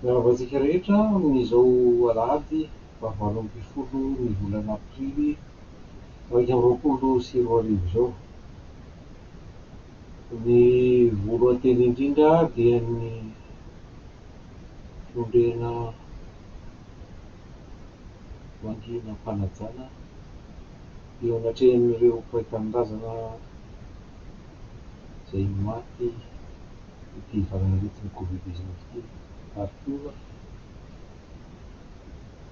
Miarahaba antsika rehetra amin'izao alahady faha-18 ny volana aprily 2021 izao. Ny voalohan-teny indrindra dia ny fiondrehana mangina am-panajana eo anatrehan'ireo mpiray tanindrazana izay maty ity valanaretin'ny Covid 19 ity ary koa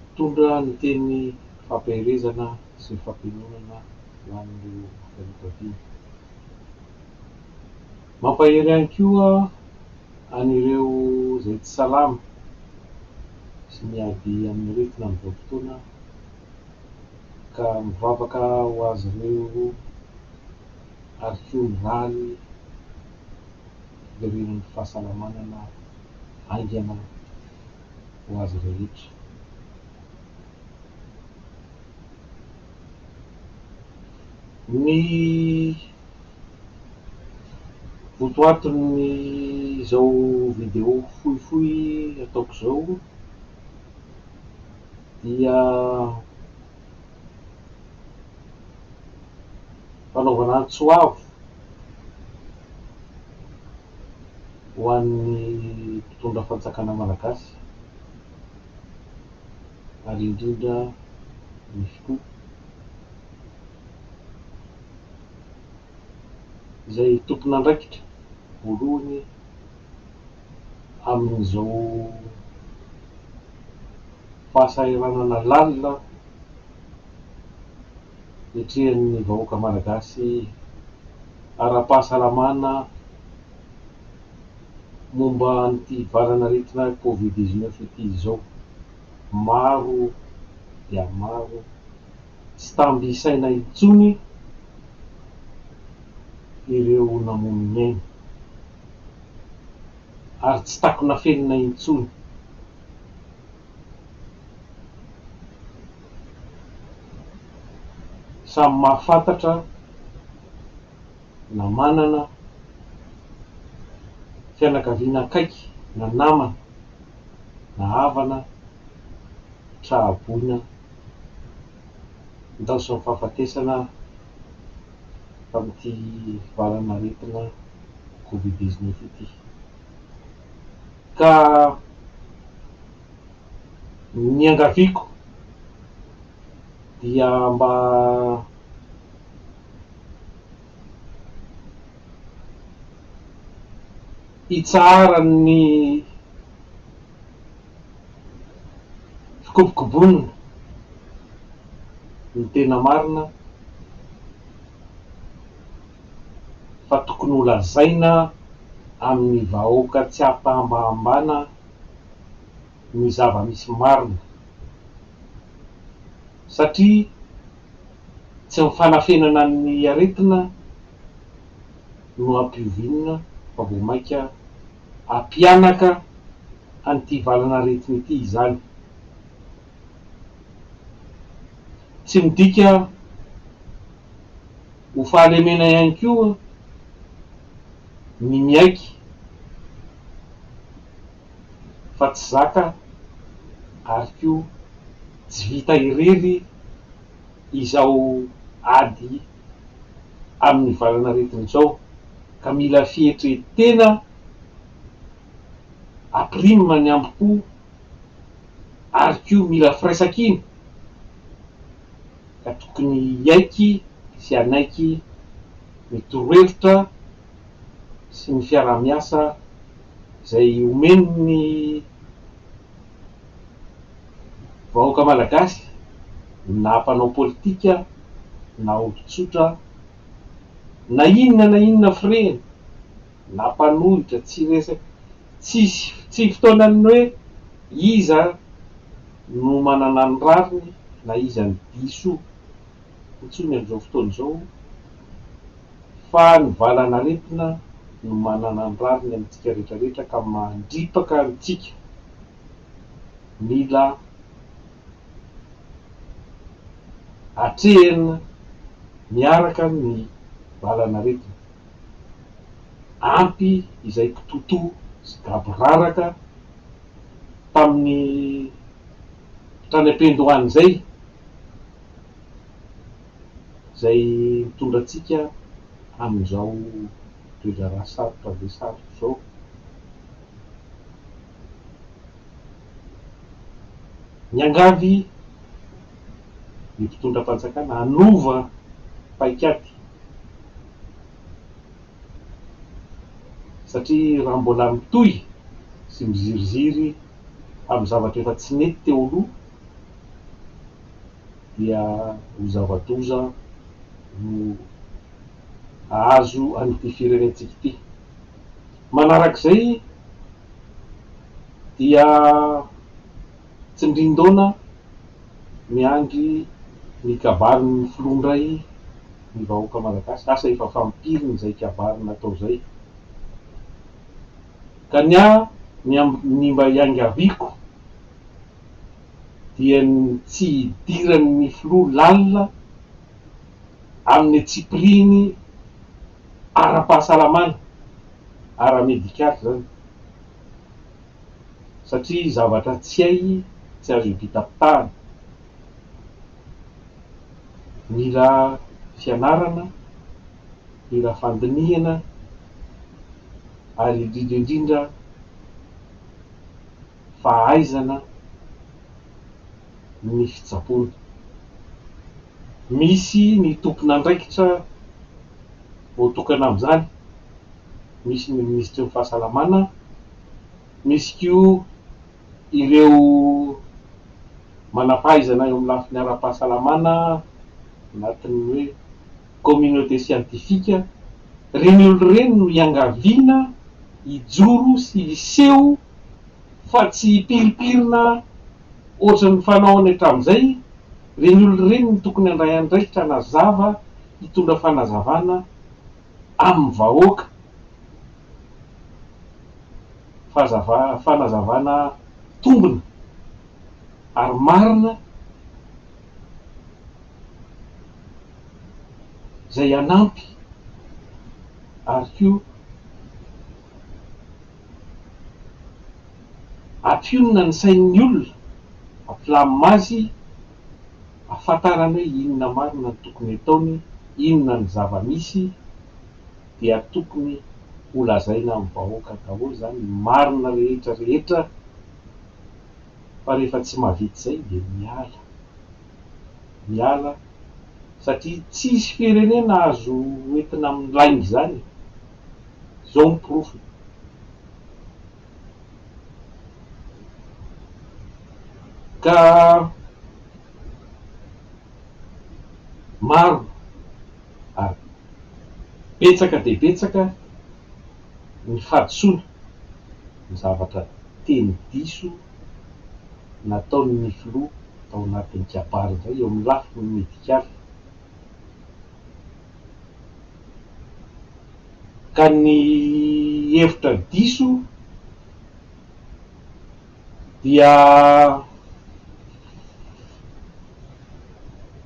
mitondra ny teny fampaherezana sy fampiononana ho an'ireo fianakaviana. Mampahery ihany koa an'ireo izay tsy salama sy miady amin'ny aretina amin'izao fotoana ka mivavaka ho azy ireo ary koa mirary fiverenan'ny fahasalamanana haingana ho azy rehetra. Ny votoatin'izao video fohifohy ataoko izao dia fanaovana antso avo ho an'ny mpitondra fanjakana malagasy ary indrindra ny filoha izay tompon'andraikitra voalohany amin'izao fahasahiranana lalina etrehan'ny vahoaka malagasy ara-pahasalamana momba an'ity valan'aretina Covid 19 ity izao. Maro dia maro, tsy tamby isaina intsony ireo namono ny ainy ary tsy takona afenina intsony. Samy mahafantatra na manana fianakaviana akaiky na namana na havana tra-boina nindaosin'ny fahafatesana tamin'ity valan'aretina Covid 19 ity. Ka ny iangaviako dia mba hitsaharan'ny fikobokobonina ny tena marina fa tokony ho lazaina amin'ny vahoaka tsy ampahambahambana ny zava-misy marina satria tsy ny fanafenana ny aretina no ampiovinina fa vao mainka hampihanaka an'ity valan'aretina ity izany. Tsy midika ho fahalemena ihany koa ny miaiky fa tsy zaka ary koa tsy vita irery izao ady amin'ny valanaretina izao ka mila fietren-tena ampirimina ny ambo-po ary koa mila firaisankina ka tokony hiaiky sy hanaiky ny torohevitra sy ny fiaraha-miasa izay omen'ny vahoaka malagasy na mpanao politika na olon-tsotra na inona na inona firehana na mpanohitra tsy resaka tsisy tsy fotoanan'ny hoe iza no manana ny rariny na iza no diso intsony amin'izao fotoana izao fa ny valan'aretina no manana ny rariny amintsika rehetra rehetra ka mandripaka antsika mila atrehina miaraka ny valan'aretina. Ampy izay kitotoa sy gaboraraka. tamin'ny tany am-piandohana izay, izay mitondra antsika amin'izao toe-draharaha sarotra dia sarotra izao. Miangavy ny mpitondra fanjakana hanova paikady satria raha mbola mitohy sy miziriziry amin'ny zavatra efa tsy nety teo aloha dia ho zava-doza no hahazo an'ity firenentsika ity. Manarak'izay dia tsindrin-daona miandry ny kabarin'ny filoha indray ny vahoaka malagasy, asa efa fampiriny izay kabary natao izay. Ka ny ahy ny ny mba iangaviako dia ny tsy hidiran'ny filoha lalina amin'ny antsipirihiny ara-pahasalamana, ara-medikaly izany, satria zavatra tsy hay tsy azo ipitapitahana, mila fianarana, mila fandinihana ary indrindra indrindra fahaizana ny fitsaboana. Misy ny tompon'andraikitra voatokana amin'izany, misy ny minisitry ny fahasalamana, misy koa ireo manam-pahaizana eo amin'ny lafiny ara-pahasalamana anatin'ny hoe communauté scientifique, ireny olona ireny no iangaviana hijoro sy hiseho fa tsy hipirimpirina ohatran'ny fanaony hatramin'izay, ireny olona ireny no tokony handray andraikitra hanazava, hitondra fanazavana amin'ny vahoaka, fanazavana tombina ary marina izay hanampy ary koa Ampionona ny sain'ny olona, ampilamina azy ahafantarany hoe inona marina no tokony ataony, inona ny zava-misy dia tokony ho lazaina amin'ny vahoaka daholo izany ny marina rehetra rehetra fa rehefa tsy mahavita izay dia miala, miala satria tsisy firenena azo entina amin'ny lainga izany e! Izao ny porofony. Ka maro ary betsaka dia betsaka ny fahadisoana, ny zavatra teny diso nataon'ny filoha tao anatin'ny kabary indray eo amin'ny lafiny medikaly. Ka ny hevitra diso dia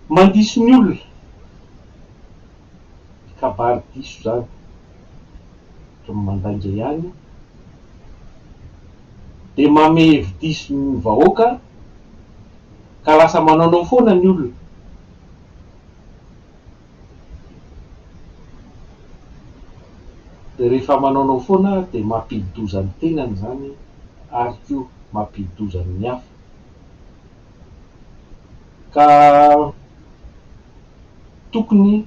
mandiso ny olona, kabary diso izany, ohatran'ny mandainga ihany, dia manome hevi-diso ny vahoaka ka lasa manaonao foana ny olona. Dia rehefa manaonao foana dia mampidi-doza ny tenany izany ary koa mampidi-doza ny hafa. Ka tokony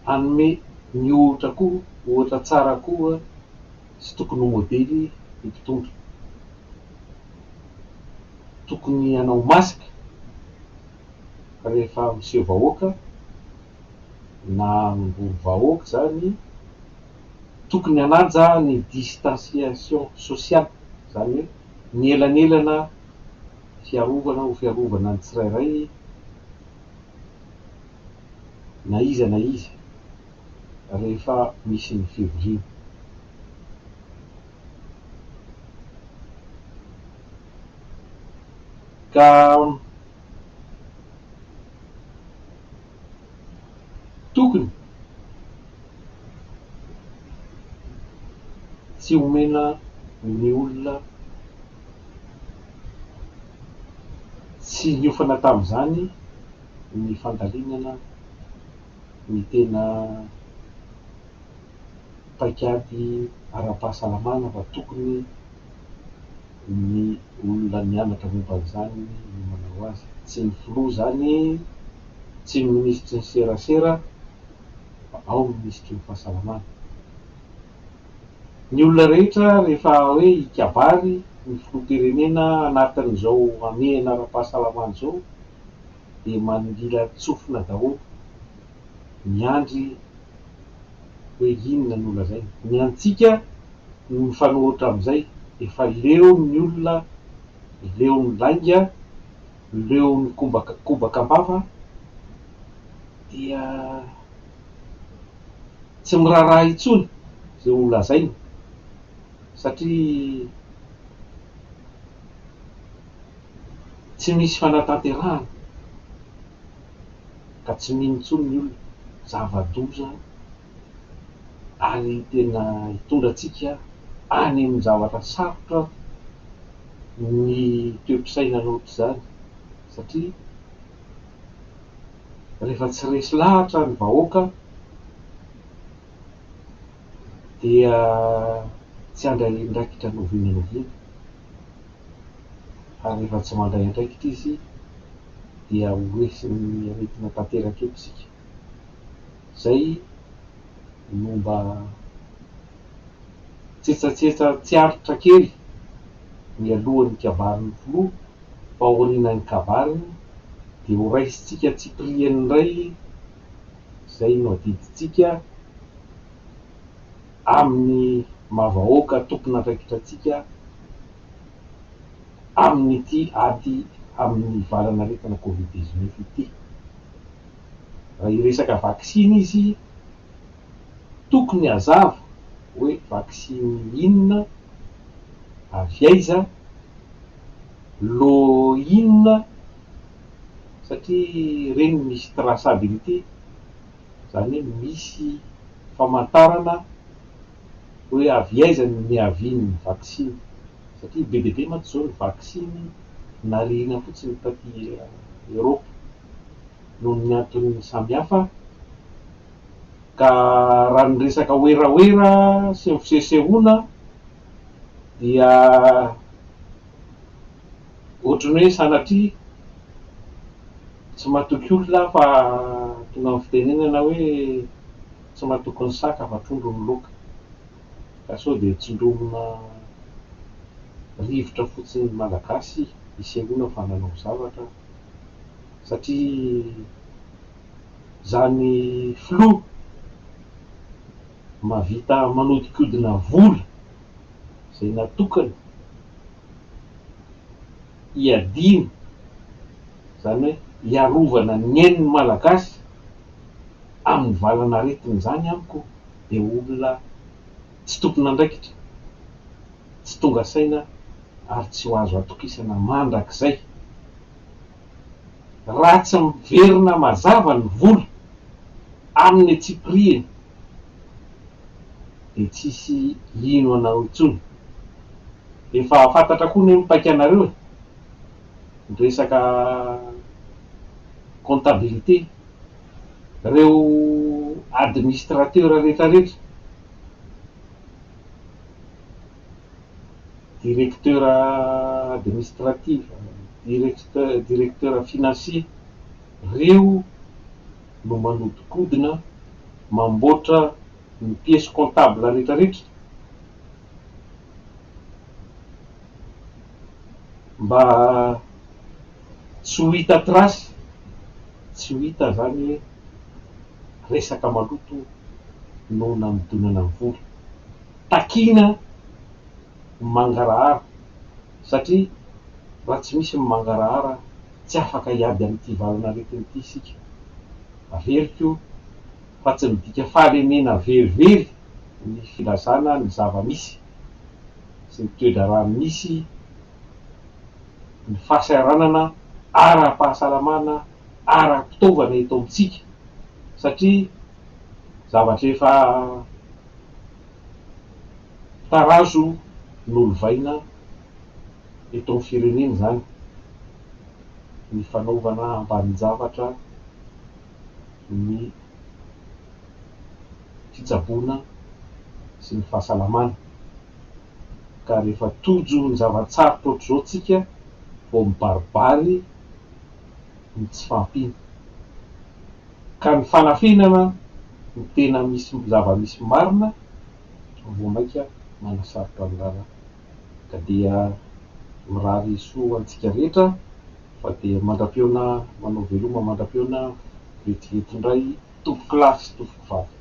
hanome ny ohatra koa, ohatra tsara koa sy tokony ho modely ny mpitondra. Tokony hanao masque rehefa miseho vahoaka na mivory vahoaka izany, tokony hanaja ny distanciation sociale, izany hoe ny elanelana fiarovana ho fiarovana ny tsirairay na iza na iza rehefa misy ny fivoriana. Ka tokony tsy omena Ny olona tsy niofana tamin'izany ny fandalinana ny tena paikady ara-pahasalamana fa tokony ny olona nianatra momba an'izany no manao azy. Tsy ny filoha izany, tsy ny minisitry ny serasera fa ao ny minisitry ny fahasalamana. Ny olona rehetra rehefa hoe hikabary ny filoham-pirenena anatin'izao hamehana ara-pahasalamana izao dia manongilan-tsofina daholo, miandry hoe inona no lazainy. Ny antsika no mifanohitra amin'izay, efa leon'ny olona, leon'ny lainga, leon'ny kobaka am-bava dia tsy miraharaha intsony izay ho lazainy satria tsy misy fanatanterahana ka tsy mino intsony ny olona. Zava-doza ary tena hitondra antsika any amin'ny zavatra sarotra ny toe-pisainana ohatr'izany satria rehefa tsy resy lahatra ny vahoaka dia tsy handray andraikitra n'oviana n'oviana, ary rehefa tsy mandray andraikitra izy dia ho resin'ny aretina tanteraka eto isika. Izay no mba tsetsatsetsa tsy aritra kely mialohan'ny kabarin'ny filoha fa aorianan'ny kabariny dia ho raisintsika antsipiriany indray izay no adidintsika amin'ny maha vahoaka tompon'andraikitra antsika amin'ity ady amin'ny valan'aretina covid 19 ity. Raha hiresaka vaksiny izy, tokony hazava hoe vaksiny inona, avy aiza, lot inona, satria ireny misy traçabilité, izany hoe misy famantarana hoe avy aiza ny niavian'ny vaksiny, satria be dia be mantsy izao ny vaksiny nariana fotsiny taty Eoropa noho ny antony samihafa, ka raha ny resaka werawera sy ny fisehosehoana dia ohatran'ny hoe sanatria tsy matoky olona aho fa tonga amin'ny fitenenana hoe tsy matoky ny saka fa trondro ny laoka, ka sao dia tsindromina rivotra fotsiny ny Malagasy hisehoana fa nanao zavatra satria izany filoha mahavita manodinkodina vola izay natokana hiadiana, izany hoe hiarovana ny ain'ny Malagasy amin'ny valan'aretina izany amiko dia olona tsy tompon'andraikitra, tsy tonga saina ary tsy ho azo atokisana mandrakizay. Raha tsy miverina mazava ny vola amin'ny antsipirihiny dia tsisy hino anao intsony. Efa fantatra koa anie ny paikanareo e! Ny resaka comptabilité, reo administrateur rehetra rehetra, directeur administratif, directeur financier, reo no manodikodina, mamboatra ny pièce comptable rehetra rehetra. Mba tsy ho hita trace, tsy ho hita zany hoe resaka maloto no nanodinana ny vola. Takiana ny mangarahara satria raha tsy misy ny mangarahara tsy afaka hiady amin'ity valan'aretina ity isika. Averiko fa tsy midika fahalemena verivery ny filazana ny zava-misy sy ny toe-draharaha misy ny fahasahiranana ara-pahasalamana, ara-pitaovana eto amintsika satria zavatra efa tarazo. nolovaina eto amin'ny firenena izany ny fanaovana ambanin-javatra ny fitsaboana sy ny fahasalamana. Ka rehefa tojo ny zava-tsarotra ohatr'izao tsika vao mibaribary ny tsy fahampiana. Ka ny fanafenana ny tena misy zava-misy marina vao mainka manasarotra ny raharaha. Ka dia mirary soa ho antsika rehetra fa dia mandra-pihaona manao veloma mandra-pihaona vetivety indray tompokolahy sy tompokovavy.